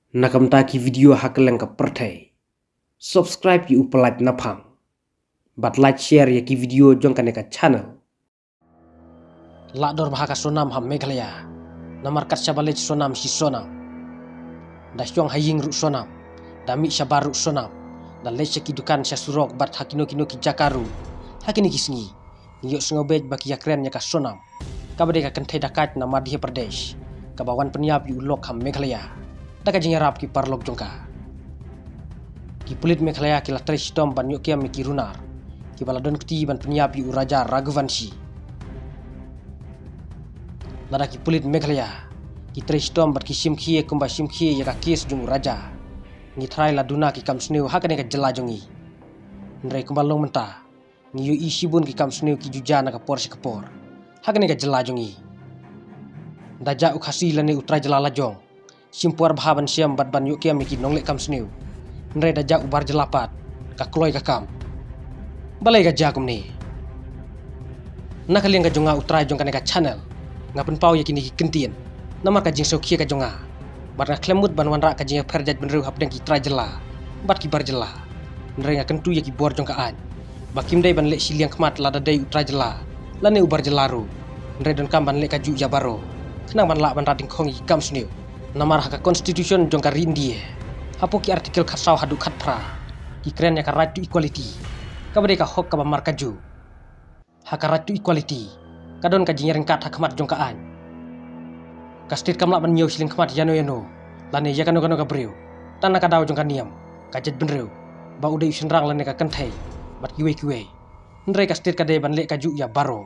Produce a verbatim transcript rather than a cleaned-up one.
Na ka bynta ki video ha kylleng ka pyrthei, subscribe ïa u Pyllait Naphang bad like, share ïa ki video jong kane ka channel. La dor bha ka Sonam ha Meghalaya. Namar kat shaba leit Sonam shi Sonam, da shong ha ïing ruh Sonam, da mih shabar ruh Sonam, da leit sha ki dukan sha surok bad ha kino kino ki jaka ruh. Ha kine ki sngi ngi ïohsngew beit ba ki ïakren ïa ka Sonam, kaba dei ka kynthei dakait na Madhya Pradesh, kaba wan pynïap ïa u lok ha Meghalaya da ka jingïarap ki paralok jong ka. Ki pulit Meghalaya ki la trei shitom ban ïoh kem ïa ki runar kiba la don kti ban pynïap ïa u Raja Raghuvanshi. Lada ki pulit Meghalaya ki trei shitom bad ki shim khie kumba shim khie ïa ka kes jong u Raja, ngi tharai la duna ki kam sniew ha kane ka jylla jong ngi. Hynrei kumba long mynta, ngi ïohi shibun ki kam sniew ki ju jia na ka por sha ka por ha kane ka jylla jong ngi. Da jah u Khasi lane u trai jylla la jong, shim por bha ban shem bad ban ïoh kem ïa ki nongleh kam sniew. Hynrei da jah u bar jylla pat, ka kloi ka kam. Balei ka jia kumne? Na ka liang ka jong nga u trai jong kane ka channel, nga pynpaw ïa kine ki kyntien namar ka jingsngewkhia ka jong nga. Bad nga khlem mut ban wanrah ka jingïapher jaitbynriew hapdeng ki trai jylla bad ki bar jylla. Hynrei nga kyntu ïa ki bor jong ka aiñ ba kim dei ban leh shiliang khmat lada dei u trai jylla lane u bar jylla ruh. Hynrei donkam ban leh kajuh ïa baroh khnang ban lah ban rat dyngkhong ïa ki kam sniew. Namar ha ka constitution jong ka ri India, hapoh ki article khatsaw haduh khatphra, ki kren ïa ka right to equality, kaba dei ka hok kaba mar kajuh. Ha ka right to equality, ka don ka jingïaryngkat ha khmat jong ka aiñ. Ka state kam lah ban ñiew shiliang khmat ïano ïano lane ïa kano kano ka briew, tang na ka daw jong ka niam, ka jaitbynriew, ba u dei u shynrang lane ka kynthei, bad kiwei kiwei. Hynrei ka state ka dei ban leh kajuh ïa baroh.